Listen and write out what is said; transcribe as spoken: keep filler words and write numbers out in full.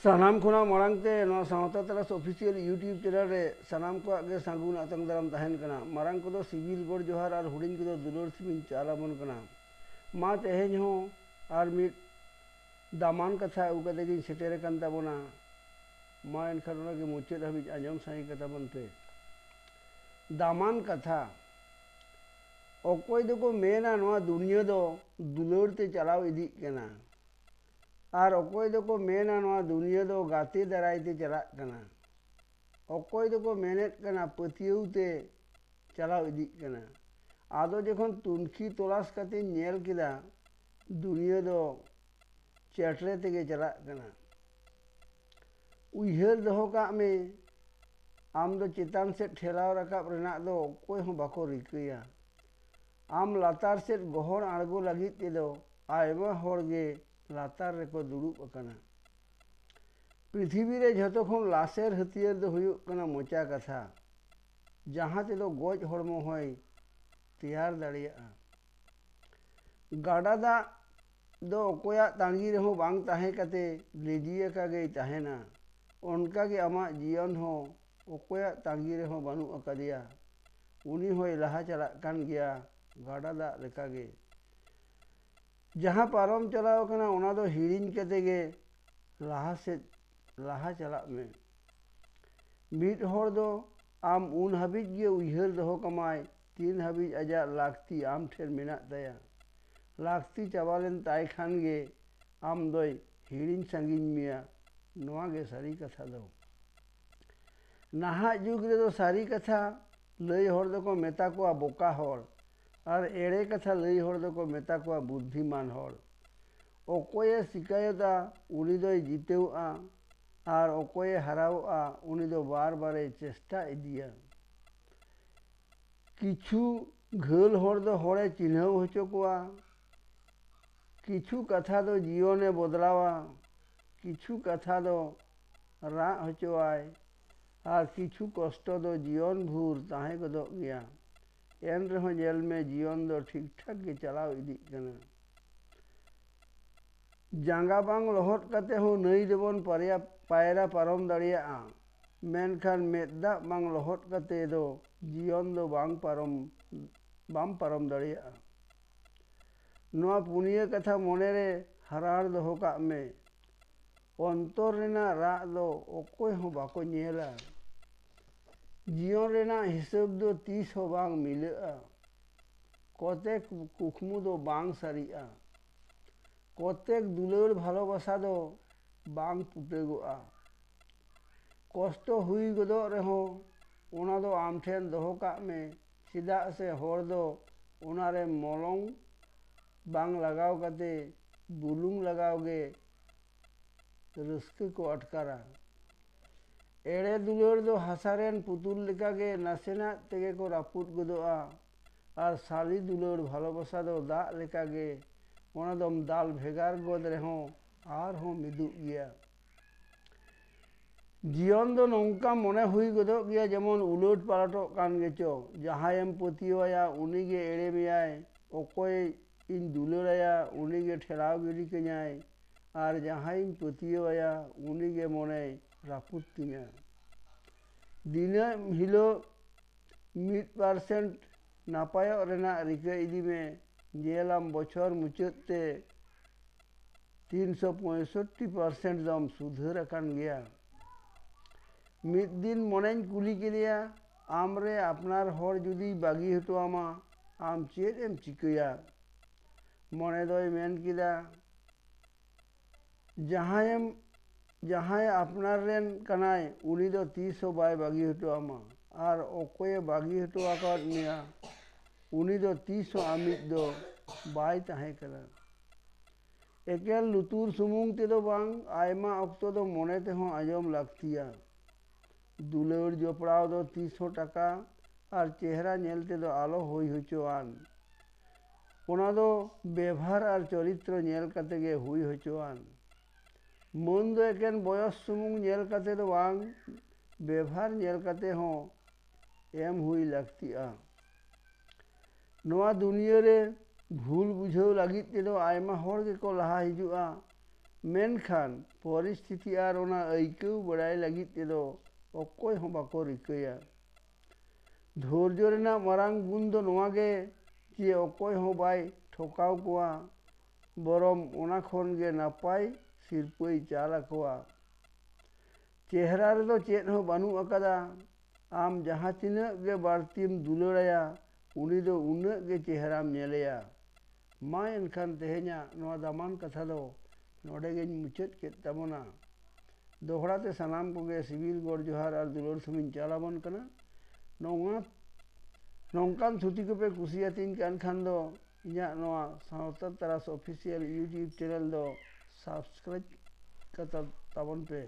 ᱥᱟᱱᱟᱢ ᱠᱷᱚᱱᱟᱜ ᱢᱟᱲᱟᱝ ᱛᱮ ᱱᱚᱣᱟ ᱥᱟᱶᱛᱟ ᱛᱟᱨᱟᱥ ᱚᱯᱷᱤᱥᱤᱭᱟᱞ YouTube ᱪᱮᱱᱮᱞ ᱨᱮ ᱥᱟᱱᱟᱢ ᱠᱚᱣᱟᱜ ᱜᱮ ᱥᱟᱹᱜᱩᱱ ᱟᱛᱟᱝ ᱫᱟᱨᱟᱢ ᱛᱟᱦᱮᱱ ᱠᱟᱱᱟ᱾ ᱢᱟᱨᱟᱝ ᱠᱚᱫᱚ ᱥᱤᱵᱤᱞ ᱜᱚᱰ ᱡᱚᱦᱟᱨ ᱟᱨ ᱦᱩᱰᱤᱧ ᱠᱚᱫᱚ ᱫᱩᱞᱟᱹᱲ ᱥᱤᱢᱤᱧ ᱪᱟᱞ ᱟᱵᱚᱱ ᱠᱟᱱᱟ᱾ ᱢᱟ ᱛᱮᱦᱮᱧ ᱦᱚᱸ ᱟᱨ ᱢᱤᱫ ᱫᱟᱢᱟᱱ ᱠᱟᱛᱷᱟ ᱟᱹᱜᱩ ᱠᱟᱛᱮ ᱜᱤᱧ ᱥᱮᱴᱮᱨ ᱟᱠᱟᱱ ᱛᱟᱵᱚᱱᱟ᱾ ᱢᱟ ᱮᱱᱠᱷᱟᱱ ᱚᱱᱟᱜᱮ ᱢᱩᱪᱟᱹᱫ ᱦᱟᱹᱵᱤᱡ ᱟᱸᱡᱚᱢ ᱥᱟᱸᱜᱮ ᱠᱟᱛᱟ ᱵᱚᱱ ᱯᱮ᱾ ᱫᱟᱢᱟᱱ ᱠᱟᱛᱷᱟ᱾ ᱚᱠᱚᱭ ᱫᱚᱠᱚ ᱢᱮᱱᱟ ᱱᱚᱣᱟ ᱫᱩᱱᱤᱭᱟᱹ ᱫᱚ ᱫᱩᱞᱟᱹᱲ ᱛᱮ ᱪᱟᱞᱟᱣ ᱤᱫᱤᱜ ᱠᱟᱱᱟ, ᱟᱨ ᱚᱠᱚᱭ ᱫᱚᱠᱚ ᱢᱮᱱᱟ ᱱᱚᱣᱟ ᱫᱩᱱᱤᱭᱟᱹ ᱫᱚ ᱜᱟᱛᱮ ᱫᱟᱨᱟᱭ ᱛᱮ ᱪᱟᱞᱟᱜ ᱠᱟᱱᱟ, ᱚᱠᱚᱭ ᱫᱚᱠᱚ ᱢᱮᱱᱮᱫ ᱠᱟᱱᱟ ᱯᱟᱹᱛᱭᱟᱹᱣ ᱛᱮ ᱪᱟᱞᱟᱣ ᱤᱫᱤᱜ ᱠᱟᱱᱟ᱾ ᱟᱫᱚ ᱡᱚᱠᱷᱚᱱ ᱛᱩᱱᱠᱷᱤ ᱛᱚᱞᱟᱥ ᱠᱟᱛᱮᱧ ᱧᱮᱞ ᱠᱮᱫᱟ, ᱫᱩᱱᱤᱭᱟᱹ ᱫᱚ ᱪᱮᱴᱨᱮ ᱛᱮᱜᱮ ᱪᱟᱞᱟᱜ ᱠᱟᱱᱟ᱾ ᱩᱭᱦᱟᱹᱨ ᱫᱚᱦᱚ ᱠᱟᱜ ᱢᱮ, ᱟᱢ ᱫᱚ ᱪᱮᱛᱟᱱ ᱥᱮᱫ ᱴᱷᱮᱞᱟᱣ ᱨᱟᱠᱟᱵ ᱨᱮᱱᱟᱜ ᱫᱚ ᱚᱠᱚᱭ ᱦᱚᱸ ᱵᱟᱠᱚ ᱨᱤᱠᱟᱹᱭᱟ᱾ ᱟᱢ ᱞᱟᱛᱟᱨ ᱥᱮᱫ ᱜᱚᱦᱚᱲ ᱟᱬᱜᱚ ᱞᱟᱹᱜᱤᱫ ᱛᱮᱫᱚ ᱟᱭᱢᱟ ᱦᱚᱲ ᱜᱮ ᱞᱟᱛᱟᱨ ᱨᱮᱠᱚ ᱫᱩᱲᱩᱵ ᱟᱠᱟᱱᱟ᱾ ᱯᱨᱤᱛᱷᱤᱵᱤ ᱨᱮ ᱡᱷᱚᱛᱚ ᱠᱷᱚᱱ ᱞᱟᱥᱮᱨ ᱦᱟᱹᱛᱭᱟᱹᱨ ᱫᱚ ᱦᱩᱭᱩᱜ ᱠᱟᱱᱟ ᱢᱚᱪᱟ ᱠᱟᱛᱷᱟ, ᱡᱟᱦᱟᱸ ᱛᱮᱫᱚ ᱜᱚᱡ ᱦᱚᱲᱢᱚ ᱦᱚᱸᱭ ᱛᱮᱭᱟᱨ ᱫᱟᱲᱮᱭᱟᱜᱼᱟ᱾ ᱜᱟᱰᱟ ᱫᱟᱜ ᱫᱚ ᱚᱠᱚᱭᱟᱜ ᱛᱟᱺᱜᱤ ᱨᱮᱦᱚᱸ ᱵᱟᱝ ᱛᱟᱦᱮᱸ ᱠᱟᱛᱮ ᱞᱤᱸᱡᱤ ᱟᱠᱟ ᱜᱮᱭ ᱛᱟᱦᱮᱱᱟ᱾ ᱚᱱᱠᱟ ᱜᱮ ᱟᱢᱟᱜ ᱡᱤᱭᱚᱱ ᱦᱚᱸ ᱚᱠᱚᱭᱟᱜ ᱛᱟᱺᱜᱤ ᱨᱮᱦᱚᱸ ᱵᱟᱹᱱᱩᱜ ᱟᱠᱟᱫᱮᱭᱟ᱾ ᱩᱱᱤ ᱦᱚᱸᱭ ᱞᱟᱦᱟ ᱪᱟᱞᱟᱜ ᱠᱟᱱ ᱜᱮᱭᱟ ᱜᱟᱰᱟ ᱫᱟᱜ ᱞᱮᱠᱟᱜᱮ᱾ ᱡᱟᱦᱟᱸ ᱯᱟᱨᱚᱢ ᱪᱟᱞᱟᱣ ᱠᱟᱱᱟ, ᱚᱱᱟ ᱫᱚ ᱦᱤᱲᱤᱧ ᱠᱟᱛᱮ ᱜᱮ ᱞᱟᱦᱟ ᱥᱮᱫ ᱞᱟᱦᱟ ᱪᱟᱞᱟᱜ ᱢᱮ᱾ ᱢᱤᱫ ᱦᱚᱲ ᱫᱚ ᱟᱢ ᱩᱱ ᱦᱟᱹᱵᱤᱡ ᱜᱮ ᱩᱭᱦᱟᱹᱨ ᱫᱚᱦᱚ ᱠᱟᱢᱟᱭ, ᱛᱤᱱ ᱦᱟᱹᱵᱤᱡ ᱟᱡᱟᱜ ᱞᱟᱹᱠᱛᱤ ᱟᱢ ᱴᱷᱮᱱ ᱢᱮᱱᱟᱜ ᱛᱟᱭᱟ᱾ ᱞᱟᱹᱠᱛᱤ ᱪᱟᱵᱟ ᱞᱮᱱ ᱛᱟᱭ ᱠᱷᱟᱱ ᱜᱮ ᱟᱢ ᱫᱚᱭ ᱦᱤᱲᱤᱧ ᱥᱟᱺᱜᱤᱧ ᱢᱮᱭᱟ᱾ ᱱᱚᱣᱟ ᱜᱮ ᱥᱟᱹᱨᱤ ᱠᱟᱛᱷᱟ ᱫᱚ᱾ ᱱᱟᱦᱟᱜ ᱡᱩᱜᱽ ᱨᱮᱫᱚ ᱥᱟᱹᱨᱤ ᱠᱟᱛᱷᱟ ᱞᱟᱹᱭ ᱦᱚᱲ ᱫᱚᱠᱚ ᱢᱮᱛᱟ ᱠᱚᱣᱟ ᱵᱚᱠᱟ ᱦᱚᱲ, ᱟᱨ ᱮᱲᱮ ᱠᱟᱛᱷᱟ ᱞᱟᱹᱭ ᱦᱚᱲ ᱫᱚᱠᱚ ᱢᱮᱛᱟ ᱠᱚᱣᱟ ᱵᱩᱫᱽᱫᱷᱤᱢᱟᱱ ᱦᱚᱲ᱾ ᱚᱠᱚᱭᱮ ᱥᱤᱠᱟᱭᱚᱛᱟ, ᱩᱱᱤ ᱫᱚᱭ ᱡᱤᱛᱟᱹᱣᱜᱼᱟ, ᱟᱨ ᱚᱠᱚᱭᱮ ᱦᱟᱨᱟᱣᱚᱜᱼᱟ, ᱩᱱᱤ ᱫᱚ ᱵᱟᱨ ᱵᱟᱨᱮ ᱪᱮᱥᱴᱟ ᱤᱫᱤᱭᱟ᱾ ᱠᱤᱪᱷᱩ ᱜᱷᱟᱹᱞ ᱦᱚᱲ ᱫᱚ ᱦᱚᱲᱮ ᱪᱤᱱᱦᱟᱹᱣ ᱦᱚᱪᱚ ᱠᱚᱣᱟ, ᱠᱤᱪᱷᱩ ᱠᱟᱛᱷᱟ ᱫᱚ ᱡᱤᱭᱚᱱᱮ ᱵᱚᱫᱞᱟᱣᱟ, ᱠᱤᱪᱷᱩ ᱠᱟᱛᱷᱟ ᱫᱚ ᱨᱟᱜ ᱦᱚᱪᱚᱣᱟᱭ, ᱟᱨ ᱠᱤᱪᱷᱩ ᱠᱚᱥᱴᱚ ᱫᱚ ᱡᱤᱭᱚᱱ ᱵᱷᱳᱨ ᱛᱟᱦᱮᱸ ᱜᱚᱫᱚᱜ ᱜᱮᱭᱟ᱾ ᱮᱱ ᱨᱮᱦᱚᱸ ᱧᱮᱞ ᱢᱮ, ᱡᱤᱭᱚᱱ ᱫᱚ ᱴᱷᱤᱠ ᱴᱷᱟᱠ ᱜᱮ ᱪᱟᱞᱟᱣ ᱤᱫᱤᱜ ᱠᱟᱱᱟ᱾ ᱡᱟᱸᱜᱟ ᱵᱟᱝ ᱞᱚᱦᱚᱫ ᱠᱟᱛᱮ ᱦᱚᱸ ᱱᱟᱹᱭ ᱫᱚᱵᱚᱱ ᱯᱟᱨᱭᱟ-, ᱯᱟᱭᱨᱟ ᱯᱟᱨᱚᱢ ᱫᱟᱲᱮᱭᱟᱜᱼᱟ, ᱢᱮᱱᱠᱷᱟᱱ ᱢᱮᱫ ᱫᱟᱜ ᱵᱟᱝ ᱞᱚᱦᱚᱫ ᱠᱟᱛᱮ ᱫᱚ ᱡᱤᱭᱚᱱ ᱫᱚ ᱵᱟᱝ ᱯᱟᱨᱚᱢ, ᱵᱟᱢ ᱯᱟᱨᱚᱢ ᱫᱟᱲᱮᱭᱟᱜᱼᱟ᱾ ᱱᱚᱣᱟ ᱯᱩᱱᱭᱟᱹ ᱠᱟᱛᱷᱟ ᱢᱚᱱᱮ ᱨᱮ ᱦᱟᱨᱟᱲ ᱫᱚᱦᱚ ᱠᱟᱜ ᱢᱮ᱾ ᱚᱱᱛᱚᱨ ᱨᱮᱱᱟᱜ ᱨᱟᱜ ᱫᱚ ᱚᱠᱚᱭ ᱦᱚᱸ ᱵᱟᱠᱚ ᱧᱮᱞᱟ᱾ ᱡᱤᱭᱚᱱ ᱨᱮᱱᱟᱜ ᱦᱤᱥᱟᱹᱵ ᱫᱚ ᱛᱤᱥ ᱦᱚᱸ ᱵᱟᱝ ᱢᱤᱞᱟᱹᱜᱼᱟ᱾ ᱠᱚᱛᱮᱠ ᱠᱩᱠᱢᱩ ᱫᱚ ᱵᱟᱝ ᱥᱟᱹᱨᱤᱜᱼᱟ᱾ ᱠᱚᱛᱮᱠ ᱫᱩᱞᱟᱹᱲ ᱵᱷᱟᱞᱚᱵᱟᱥᱟ ᱫᱚ ᱵᱟᱝ ᱯᱩᱴᱟᱹᱜᱚᱜᱼᱟ᱾ ᱠᱚᱥᱴᱚ ᱦᱩᱭ ᱜᱚᱫᱚᱜ ᱨᱮᱦᱚᱸ ᱚᱱᱟ ᱫᱚ ᱟᱢ ᱴᱷᱮᱱ ᱫᱚᱦᱚ ᱠᱟᱜ ᱢᱮ, ᱪᱮᱫᱟᱜ ᱥᱮ ᱦᱚᱲ ᱫᱚ ᱚᱱᱟᱨᱮ ᱢᱚᱞᱚᱝ ᱵᱟᱝ ᱞᱟᱜᱟᱣ ᱠᱟᱛᱮ ᱵᱩᱞᱩᱝ ᱞᱟᱜᱟᱣ ᱜᱮ ᱨᱟᱹᱥᱠᱟᱹ ᱠᱚ ᱟᱴᱠᱟᱨᱟ᱾ ᱮᱲᱮ ᱫᱩᱞᱟᱹᱲ ᱫᱚ ᱦᱟᱥᱟ ᱨᱮᱱ ᱯᱩᱛᱩᱞ ᱞᱮᱠᱟᱜᱮ ᱱᱟᱥᱮᱱᱟᱜ ᱛᱮᱜᱮ ᱠᱚ ᱨᱟᱹᱯᱩᱫ ᱜᱚᱫᱚᱜᱼᱟ, ᱟᱨ ᱥᱟᱹᱨᱤ ᱫᱩᱞᱟᱹᱲ ᱵᱷᱟᱞᱚᱵᱟᱥᱟ ᱫᱚ ᱫᱟᱜ ᱞᱮᱠᱟᱜᱮ, ᱚᱱᱟ ᱫᱚᱢ ᱫᱟᱞ ᱵᱷᱮᱜᱟᱨ ᱜᱚᱫ ᱨᱮᱦᱚᱸ ᱟᱨᱦᱚᱸ ᱢᱤᱫᱩᱜ ᱜᱮᱭᱟ᱾ ᱡᱤᱭᱚᱱ ᱫᱚ ᱱᱚᱝᱠᱟ ᱢᱚᱱᱮ ᱦᱩᱭ ᱜᱚᱫᱚᱜ ᱜᱮᱭᱟ, ᱡᱮᱢᱚᱱ ᱩᱞᱟᱹᱴ ᱯᱟᱞᱚᱴᱚᱜ ᱠᱟᱱ ᱜᱮᱪᱚ᱾ ᱡᱟᱦᱟᱸᱭᱮᱢ ᱯᱟᱹᱛᱭᱟᱹᱣᱟᱭᱟ, ᱩᱱᱤᱜᱮ ᱮᱲᱮ ᱢᱮᱭᱟᱭ᱾ ᱚᱠᱚᱭ ᱤᱧ ᱫᱩᱞᱟᱹᱲᱟᱭᱟ, ᱩᱱᱤᱜᱮ ᱴᱷᱮᱞᱟᱣ ᱜᱤᱰᱤ ᱠᱟᱹᱧᱟᱭ, ᱟᱨ ᱡᱟᱦᱟᱸᱭᱤᱧ ᱯᱟᱹᱛᱭᱟᱹᱣᱟᱭᱟ, ᱩᱱᱤᱜᱮ ᱢᱚᱱᱮᱭ ᱨᱟᱹᱯᱩᱫ ᱛᱤᱧᱟ᱾ ᱫᱤᱱᱟᱹᱢ ᱦᱤᱞᱳᱜ ᱢᱤᱫ ᱯᱟᱨᱥᱮᱱᱴ ᱱᱟᱯᱟᱭᱚᱜ ᱨᱮᱱᱟᱜ ᱨᱤᱠᱟᱹ ᱤᱫᱤ ᱢᱮ᱾ ᱧᱮᱞᱟᱢ, ᱵᱚᱪᱷᱚᱨ ᱢᱩᱪᱟᱹᱫ ᱛᱮ ᱛᱤᱱᱥᱚ ᱯᱚᱸᱭᱥᱚᱴᱴᱤ ᱯᱟᱨᱥᱮᱱᱴ ᱫᱚᱢ ᱥᱩᱫᱷᱟᱹᱨ ᱟᱠᱟᱱ ᱜᱮᱭᱟ᱾ ᱢᱤᱫ ᱫᱤᱱ ᱢᱚᱱᱮᱧ ᱠᱩᱞᱤ ᱠᱮᱫᱮᱭᱟ, "ᱟᱢ ᱨᱮ ᱟᱯᱱᱟᱨ ᱦᱚᱲ ᱡᱩᱫᱤᱭ ᱵᱟᱹᱜᱤ ᱦᱚᱴᱚ ᱟᱢᱟ, ᱟᱢ ᱪᱮᱫ ᱮᱢ ᱪᱤᱠᱟᱹᱭᱟ?" ᱢᱚᱱᱮ ᱫᱚᱭ ᱢᱮᱱ ᱠᱮᱫᱟ, ᱡᱟᱦᱟᱸᱭᱮᱢ, ᱡᱟᱦᱟᱸᱭ ᱟᱯᱱᱟᱨ ᱨᱮᱱ ᱠᱟᱱᱟᱭ, ᱩᱱᱤ ᱫᱚ ᱛᱤᱥ ᱦᱚᱸ ᱵᱟᱭ ᱵᱟᱹᱜᱤ ᱦᱚᱴᱚ ᱟᱢᱟ, ᱟᱨ ᱚᱠᱚᱭᱮ ᱵᱟᱹᱜᱤ ᱦᱚᱴᱚ ᱟᱠᱟᱫ ᱢᱮᱭᱟ, ᱩᱱᱤ ᱫᱚ ᱛᱤᱥ ᱦᱚᱸ ᱟᱢᱤᱡ ᱫᱚ ᱵᱟᱭ ᱛᱟᱦᱮᱸ ᱠᱟᱱᱟ᱾ ᱮᱠᱮᱱ ᱞᱩᱛᱩᱨ ᱥᱩᱢᱩᱝ ᱛᱮᱫᱚ ᱵᱟᱝ, ᱟᱭᱢᱟ ᱚᱠᱛᱚ ᱫᱚ ᱢᱚᱱᱮ ᱛᱮᱦᱚᱸ ᱟᱸᱡᱚᱢ ᱞᱟᱹᱠᱛᱤᱭᱟ᱾ ᱫᱩᱞᱟᱹᱲ ᱡᱚᱯᱲᱟᱣ ᱫᱚ ᱛᱤᱥ ᱦᱚᱸ ᱴᱟᱠᱟ ᱟᱨ ᱪᱮᱦᱨᱟ ᱧᱮᱞ ᱛᱮᱫᱚ ᱟᱞᱚ ᱦᱩᱭ ᱦᱚᱪᱚᱣᱟᱱ᱾ ᱚᱱᱟ ᱫᱚ ᱵᱮᱵᱷᱟᱨ ᱟᱨ ᱪᱚᱨᱤᱛᱨᱚ ᱧᱮᱞ ᱠᱟᱛᱮ ᱜᱮ ᱦᱩᱭ ᱦᱚᱪᱚᱣᱟᱱ᱾ ᱢᱟᱹᱱ ᱫᱚ ᱮᱠᱮᱱ ᱵᱚᱭᱚᱥ ᱥᱩᱢᱩᱝ ᱧᱮᱞ ᱠᱟᱛᱮ ᱫᱚ ᱵᱟᱝ, ᱵᱮᱵᱷᱟᱨ ᱧᱮᱞ ᱠᱟᱛᱮ ᱦᱚᱸ ᱮᱢ ᱦᱩᱭ ᱞᱟᱹᱠᱛᱤᱜᱼᱟ᱾ ᱱᱚᱣᱟ ᱫᱩᱱᱤᱭᱟᱹ ᱨᱮ ᱵᱷᱩᱞ ᱵᱩᱡᱷᱟᱹᱣ ᱞᱟᱹᱜᱤᱫ ᱛᱮᱫᱚ ᱟᱭᱢᱟ ᱦᱚᱲ ᱜᱮᱠᱚ ᱞᱟᱦᱟ ᱦᱤᱡᱩᱜᱼᱟ, ᱢᱮᱱᱠᱷᱟᱱ ᱯᱚᱨᱤᱥᱛᱷᱤᱛᱤ ᱟᱨ ᱚᱱᱟ ᱟᱹᱭᱠᱟᱹᱣ ᱵᱟᱲᱟᱭ ᱞᱟᱹᱜᱤᱫ ᱛᱮᱫᱚ ᱚᱠᱚᱭ ᱦᱚᱸ ᱵᱟᱠᱚ ᱨᱤᱠᱟᱹᱭᱟ᱾ ᱫᱷᱳᱨᱡᱚ ᱨᱮᱱᱟᱜ ᱢᱟᱨᱟᱝ ᱜᱩᱱ ᱫᱚ ᱱᱚᱣᱟ ᱜᱮ ᱡᱮ ᱚᱠᱚᱭ ᱦᱚᱸ ᱵᱟᱭ ᱴᱷᱚᱠᱟᱣ ᱠᱚᱣᱟ, ᱵᱚᱨᱚᱢ ᱚᱱᱟ ᱠᱷᱚᱱ ᱜᱮ ᱱᱟᱯᱟᱭ ᱥᱤᱨᱯᱟᱹᱭ ᱪᱟᱞ ᱟᱠᱚᱣᱟ᱾ ᱪᱮᱦᱨᱟ ᱨᱮᱫᱚ ᱪᱮᱫ ᱦᱚᱸ ᱵᱟᱹᱱᱩᱜ ᱟᱠᱟᱫᱟ, ᱟᱢ ᱡᱟᱦᱟᱸ ᱛᱤᱱᱟᱹᱜ ᱜᱮ ᱵᱟᱹᱲᱛᱤᱢ ᱫᱩᱞᱟᱹᱲᱟᱭᱟ, ᱩᱱᱤ ᱫᱚ ᱩᱱᱟᱹᱜ ᱜᱮ ᱪᱮᱦᱨᱟᱢ ᱧᱮᱞᱮᱭᱟ᱾ ᱢᱟ ᱮᱱᱠᱷᱟᱱ ᱛᱮᱦᱮᱧᱟᱜ ᱱᱚᱣᱟ ᱫᱟᱢᱟᱱ ᱠᱟᱛᱷᱟ ᱫᱚ ᱱᱚᱰᱮ ᱜᱮᱧ ᱢᱩᱪᱟᱹᱫ ᱠᱮᱫ ᱛᱟᱵᱚᱱᱟ᱾ ᱫᱚᱦᱲᱟ ᱛᱮ ᱥᱟᱱᱟᱢ ᱠᱚᱜᱮ ᱥᱤᱵᱤᱞ ᱜᱚᱰ ᱡᱚᱦᱟᱨ ᱟᱨ ᱫᱩᱞᱟᱹᱲ ᱥᱩᱢᱤᱧ ᱪᱟᱞ ᱟᱵᱚᱱ ᱠᱟᱱᱟ᱾ ᱱᱚᱣᱟ ᱱᱚᱝᱠᱟᱱ ᱛᱷᱩᱛᱤ ᱠᱚᱯᱮ ᱠᱩᱥᱤᱭᱟᱛᱤᱧ ᱠᱟᱱ ᱠᱷᱟᱱ ᱫᱚ ᱤᱧᱟᱹᱜ ᱱᱚᱣᱟ ᱥᱟᱶᱛᱟ ᱛᱟᱨᱟᱥ ᱚᱯᱷᱤᱥᱤᱭᱟᱞ YouTube ᱪᱮᱱᱮᱞ ᱫᱚ ᱥᱟᱵᱥᱠᱨᱟᱭᱤᱵ ᱠᱟᱛᱟ ᱛᱟᱵᱚᱱ ᱯᱮ᱾